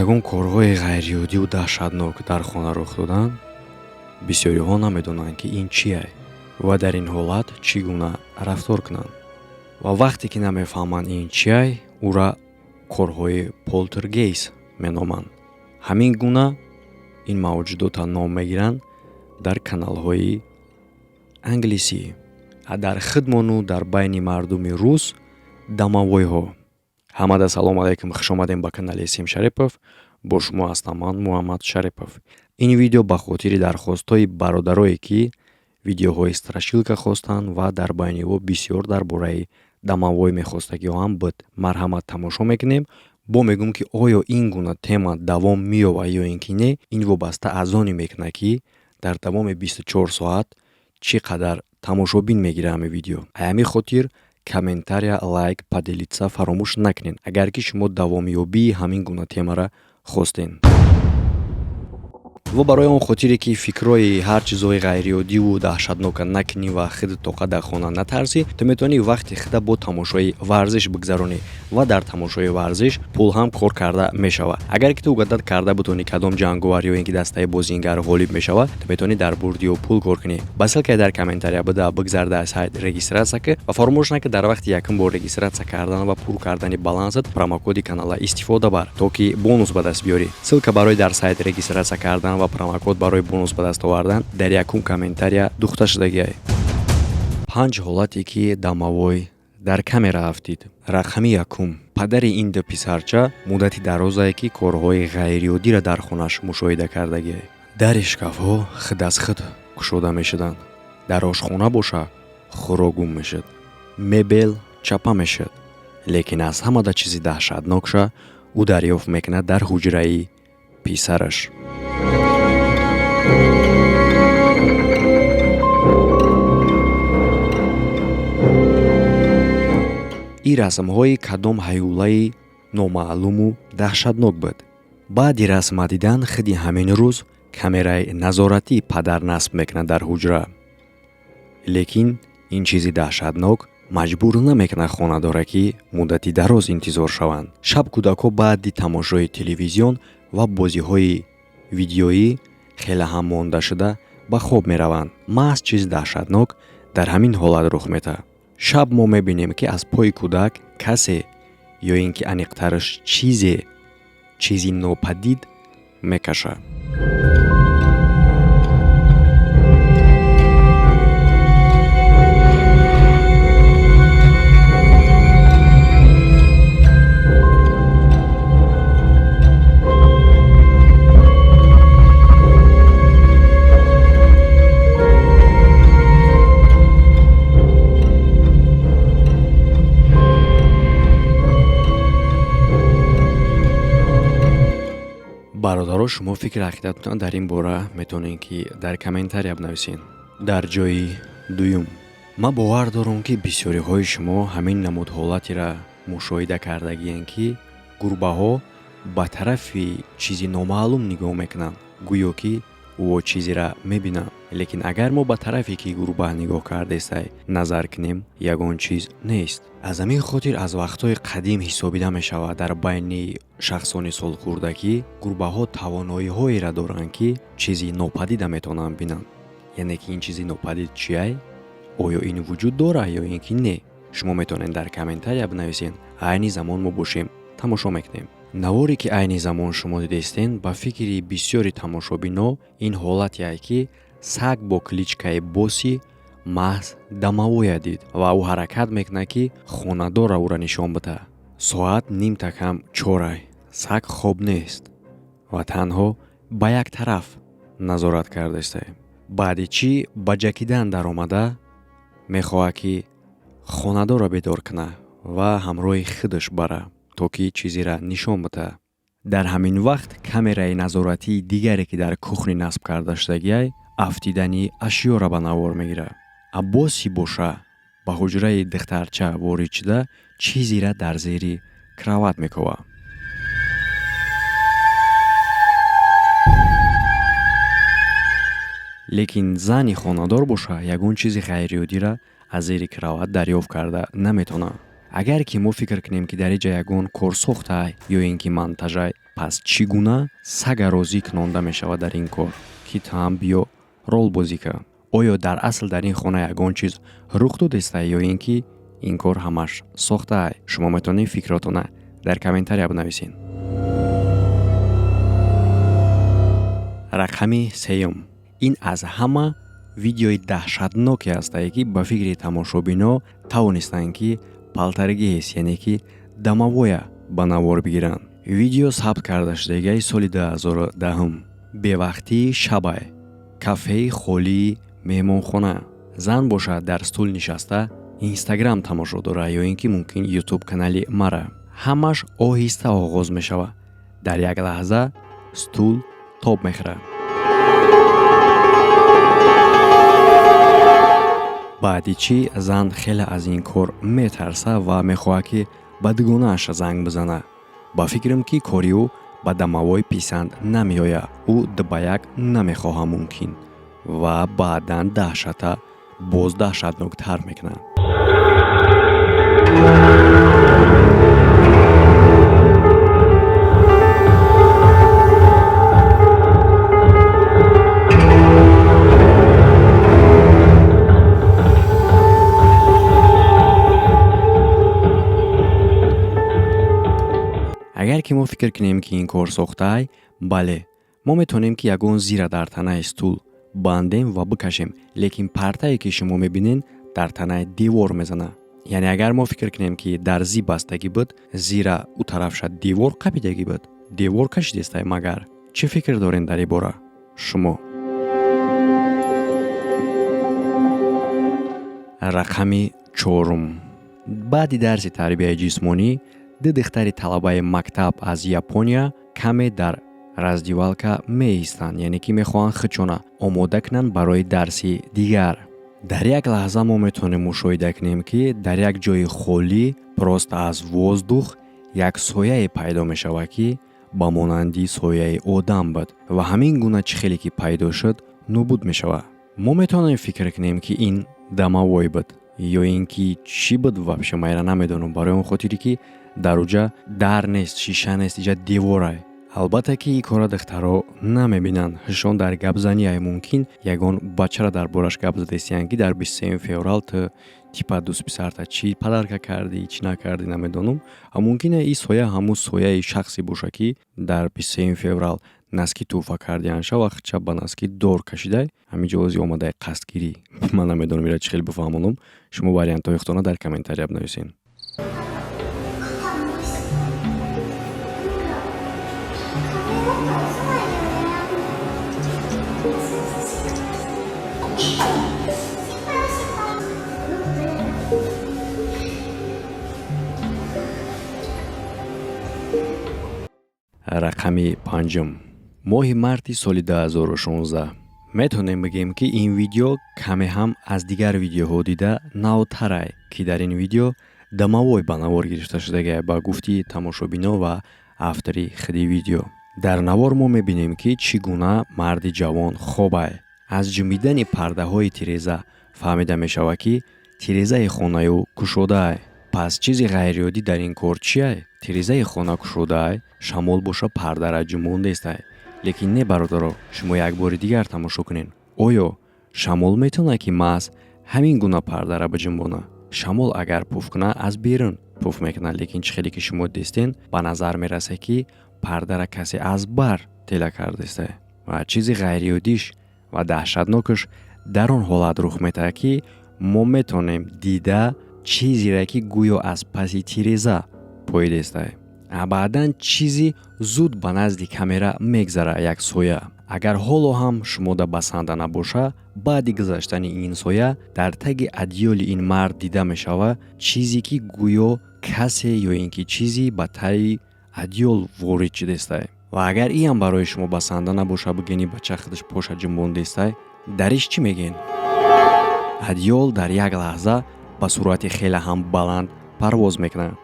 Ягон корҳои ғайриоддиву даҳшатнок дар хона рух доданд, бисёриҳо намедонанд, ки ин чие ва дар ин ҳолат чӣ гуна рафтор кунанд. Ва вақте ки намефаҳманд ин чиай, ӯра корҳои полтергейст меноманд. Ҳамин гуна ин мавҷудота ном мегиранд дар каналҳои англисӣ, дар хидмону дар байни мардуми рус домовойҳо. Ҳамада салом алайкум, хушомадем ба канали Сим Шарипов. Бо шумо ҳастам ман, Муҳаммад Шарипов. Ин видео ба хотири дархостҳои бародарое, ки видеоҳои страшилка хостанд ва дар байни ӯ бисёр дар бораи домовой мехостагиҳо ҳам буд. Марҳамат, тамошо мекунем. Бо мегӯм, ки оё ин гуна тема давом меёбад ё ин ки не, ин вобаста аз оне мекунад, ки дар давоми 24 соат чӣ қадар тамошобин мегирад ҳамин видео. Ҳамин хотир комментария, лайк, поделиться фаромӯш накунед, агар ки шумо давомёбии ҳамин гуна темара хостен. Ва барои он хотире, ки фикрҳои ҳар чизҳои ғайриоддиву даҳшатнока накунӣ ва худ тоқа дар хона натарсӣ, ту метавонӣ вақти худа бо тамошои варзиш бигзаронӣ ва дар тамошои варзиш пул ҳам кор карда мешавад. Агар ки ту угадать карда бутонӣ, кадом ҷанговар ё ин ки дастаи бозингар ғолиб мешавад, ту метавонӣ дар бурди ё пул кор кунӣ. Ба ссылкаи дар комментария буда бигзарда, сайт регистрация ки ва фаромӯш накӣ, дар вақти якум бор регистрация кардан ва пур кардани балансат промокоди канала истифода бар, то ки бонус ба даст биёрӣ. Ссылка барои дар сайт регистрация кардан ва промокод барои бонус ба даст овардан дар якум комментария духта шудагиай. Панҷ ҳолате, ки домовой дар камера афтид. Рақами якум: падари ин ду писарча муддати дарозае, ки корҳои ғайриоддиро дар хонаш мушоҳида кардагиай. Дари шкафҳо худ аз худ кушода мешуданд, дар ошхона боша хӯрок гум мешуд, мебел чапа мешуд. Лекин аз ҳамада чизи даҳшатнокша ӯ дарёфт мекунад дар ҳуҷраи писараш. Ин расмҳои кадом ҳаюлаи номаълуму даҳшатнок буд. Баъди расма дидан, худи ҳамин рӯз камераи назоратӣ падар насб мекунад дар ҳуҷра. Лекин ин чизи даҳшатнок маҷбур намекунад хонадора, ки муддати дароз интизор шаванд. Шаб кӯдакҳо баъди тамошои телевизион ва бозиҳои видеоӣ хеле ҳам монда шуда ба хоб мераванд. Маҳз чизи даҳшатнок дар ҳамин ҳолат рух метаҳад. Шаб мо мебинем, ки аз пои кӯдак касе ё ин ки аниқтараш чизе, чизи нопадид мекашад. Бародаро, шумо фикри ақидатона дар ин бора метавонед, ки дар комментария бинависед. Дар ҷои дуюм, ман бовар дорам, ки бисёриҳои шумо ҳамин намуд ҳолатеро мушоҳида кардагиен, ки гурбаҳо ба тарафи чизи номаълум нигоҳ мекунанд, гӯё ки ӯ чизеро мебинанд. Лекин агар мо ба тарафе, ки гурба нигоҳ кардестай, назар кунем, ягон чиз нест. Аз ҳамин хотир аз вақтҳои қадим ҳисобида мешавад дар байни шахсони солхӯрда, ки гурбаҳо тавоноиҳоеро доранд, ки чизи нопадида метавонанд бинанд. Яъне ки ин чизи нопадид чиай? Оё ин вуҷуд дорад ё ин ки не, шумо метавонед дар комментария бинависед. Айни замон мо бошем, тамошо мекунем. Наворе, ки айни замон шумо дидестен, ба фикри бисёри тамошобино ин ҳолатеае, ки саг бо кличкаи Боси маҳз домовоя дид ва ӯ ҳаракат мекунад, ки хонадорра ӯра нишон бидаҳад. Соат нимта кам чорай, саг хоб нест ва танҳо ба як тараф назорат кардастае. Баъди чӣ ба ҷакидан даромада мехоҳад, ки хонадорро бедор кунад ва ҳамроҳи худаш бара, то ки чизеро нишон бидаҳад. Дар ҳамин вақт камераи назоратии дигаре, ки дар кухня насб карда шудагиай, афтидани ашёро ба навор мегирад. Аббоси боша ба ҳуҷраи духтарча ворид шуда, чизеро дар зери кровать мековад. Лекин зани хонадор боша ягон чизи ғайриоддиро аз зери кровать дарёфт карда наметавонад. Агар ки мо фикр кунем, ки дар инҷа ягон корсохтай ё ин ки монтажай. Пас чӣ гуна сага розӣ кунонда мешавад дар ин кор, ки таам биё рол бозӣ кар? Оё дар асл дар ин хона ягон чиз рух додеста ё ин ки ин кор ҳамаш сохтаай? Шумо метавонед фикротона дар комментария бинависед. Рақами сеюм. Ин аз ҳама видеои даҳшатноке ҳастае, ки ба фикри тамошобино тавонистанд, ки полтергейст, яъне ки домовоя ба навор бигиранд. Видео сабт карда шудагаи соли 2010, бевақтии шабай, кафеи холии меҳмонхона. Зан бошад, дар стул нишаста Инстаграм тамошо дорад ё ин ки мумкин Ютуб канали мара. Ҳамаш оҳиста оғоз мешавад. Дар як лаҳза стул тоб мехӯрад. Баъди чӣ зан хеле аз ин кор метарса ва мехоҳад, ки ба дугонааш занг бизанад. Ба фикрам, ки кори ӯ ба домовой писанд намеояд, ӯ ба як намехоҳа мумкин, ва баъдан даҳшата боз даҳшатноктар мекунад. Агар ки мо фикр кунем, ки ин кор сохтаай, бале, мо метавонем, ки ягон зира дар танаи стул бандем ва бикашем, лекин партае, ки шумо мебинед, дар танаи девор мезанад. Яъне агар мо фикр кунем, ки дар зи бастагӣ буд, зира ӯ тарафша девор қапидагӣ буд, девор кашидестай. Магар чӣ фикр дорем дар ин бора шумо? Рақами чорум. Баъди дарси тарбияи ҷисмонӣ ду духтари талабаи мактаб аз Япония каме дар раздевалка меистанд, яъне ки мехоҳанд худшона омода кунанд барои дарси дигар. Дар як лаҳза мо метавонем мушоҳида кунем, ки дар як ҷои холӣ просто аз воздух як сояе пайдо мешавад, ки ба монанди сояи одам буд, ва ҳамин гуна чӣ хеле ки пайдо шуд, нобуд мешавад. Мо метавонем фикр кунем, ки ин домовой буд ё ин ки чӣ буд, вообще майра намедонам, барои он хотире ки дар уҷа дар нест, шиша нест, иҷа деворай. Албатта ки ин корра духтаро намебинанд, ҳушон дар гапзанияй, мумкин ягон бачара дар бораш гап задестиянд, ки дар 23 феврал ту типа дӯстписарта чӣ подарка кардӣ, чӣ накардӣ, намедонам. А мумкин ин соя ҳамун сояи шахсе бошад, ки дар 23 феврал носки тӯҳфа кардианша ва хча ба носки дор кашидай, ҳамин ҷо ози омадай қасдгирӣ. Ман намедонам, ира чӣ хел бифаҳмонам. Шумо вариантҳои худтона дар комментария бинависед. Рақами панҷум. Моҳи марти соли 2016. Метавонем бигӯем, ки ин видео каме ҳам аз дигар видеоҳо дида навтарай, ки дар ин видео домовой ба навор гирифта шудагай, ба гуфти тамошобино ва автори худи видео. Дар навор мо мебинем, ки чӣ гуна марди ҷавон хобай. Аз ҷунбидани пардаҳои тиреза фаҳмида мешавад, ки тирезаи хонаи ӯ кушодаай. Пас чизи ғайриоддӣ дар ин кор чиай? Тирезаи хона кушодаай, шамол боша пардара ҷунбондестай. Лекин не, бародаро, шумо як бори дигар тамошо кунед. Оё шамол метавонад, ки маҳз ҳамин гуна пардара биҷунбона? Шамол агар пуф кунад, аз берун пуф мекунад, лекин чӣ хеле ки шумо дестен, ба назар мерасад, ки пардара касе аз бар тела кардестай. Ва чизи ғайриоддиш ва даҳшатнокаш дар он ҳолат рух метаҳад, ки мо метавонем дида чизере, ки гӯё аз паси тиреза поидестай. А баъдан чизи зуд ба назди камера мегзара, як соя. Агар ҳоло ҳам шумода басанда набоша, баъди гузаштани ин соя дар таги адёли ин мард дида мешавад чизе, ки гӯё касе ё ин ки чизе ба таи адёл ворид шудестай. Ва агар иам барои шумо басанда набоша, бигӯени бача худаш поша ҷунбондестай, дар иш чӣ мегӯен? Адёл дар як лаҳза ба суръати хеле ҳам баланд парвоз мекунад.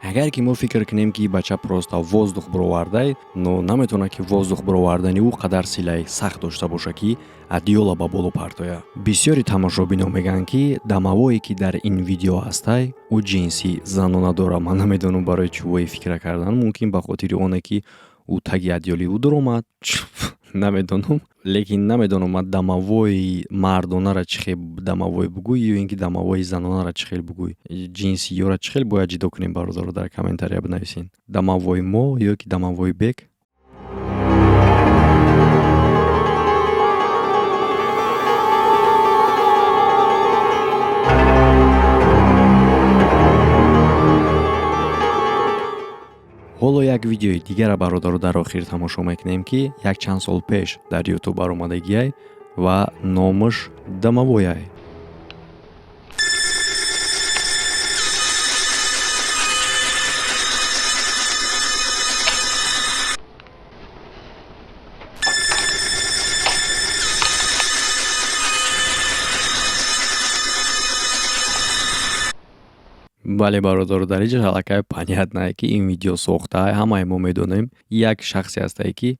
Агар ки мо фикр кунем, ки бача просто воздух бировардай, но наметавонад, ки воздух бировардани ӯ қадар силаи сахт дошта бошад, ки адёла ба боло партояд. Бисёри тамошобино мегӯянд, ки домовое, ки дар ин видео ҳастай, ӯ ҷинси занона дорад. Ман намедонам барои чӣ вои фикра кардан, мумкин ба хотири оне, ки Ӯ таги одеяли ӯ дуромад, намедонам, лекин намедонам, ман домовой мардонара чӣ хел домовой бугӯй ё ин ки домовой занонара чӣ хел бугӯй, ҷинси ёра чӣ хел бояд ҷудо кунем? Бародаро, дар комментария бинависен: домовой мо ё ки домовой бек? Ҳоло як видеои дигара, бародаро, дар охир тамошо мекунем, ки як чанд сол пеш дар Ютуб баромадагиай ва номаш «Домовой»ай. Бале, бародаро, дар инҷа аллакай понятно, ки ин видео сохтаа, ҳамаи мо медонем. Як шахсе ҳастае, ки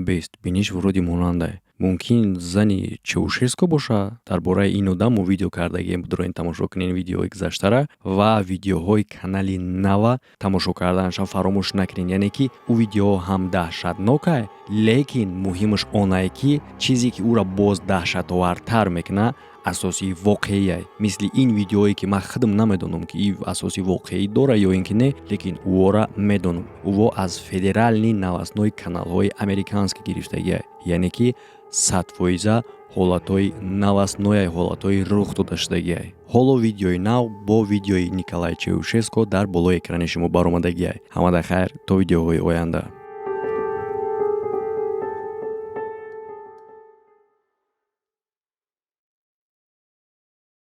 бест биниш вроде монандай, мумкин зани Чаушеско боша. Дар бораи ин одам мо видео кардагием, бидроин тамошо кунем видеои гузаштара ва видеоҳои канали нава тамошо карданашам фаромӯш накунед. Яъне ки ӯ видеоҳо ҳам даҳшатнокай, лекин муҳимаш онае, ки чизе ки ӯра боз даҳшатовартар мекунад, асоси воқеияй. Мисли ин видеое, ки ман худам намедонам, ки ин асоси воқеӣ дора ё ин ки не, лекин ӯора медонам, ӯво аз федеральный новостной каналҳои американский гирифтагиай, яъне ки 100% ҳолатҳои новостной ай, ҳолатҳои рух додашудагиай. Ҳоло видеои нав бо видеои Николай Чаушеско дар болои экрани шумо баромадагиай. Ҳамада хайр, то видеоҳои оянда.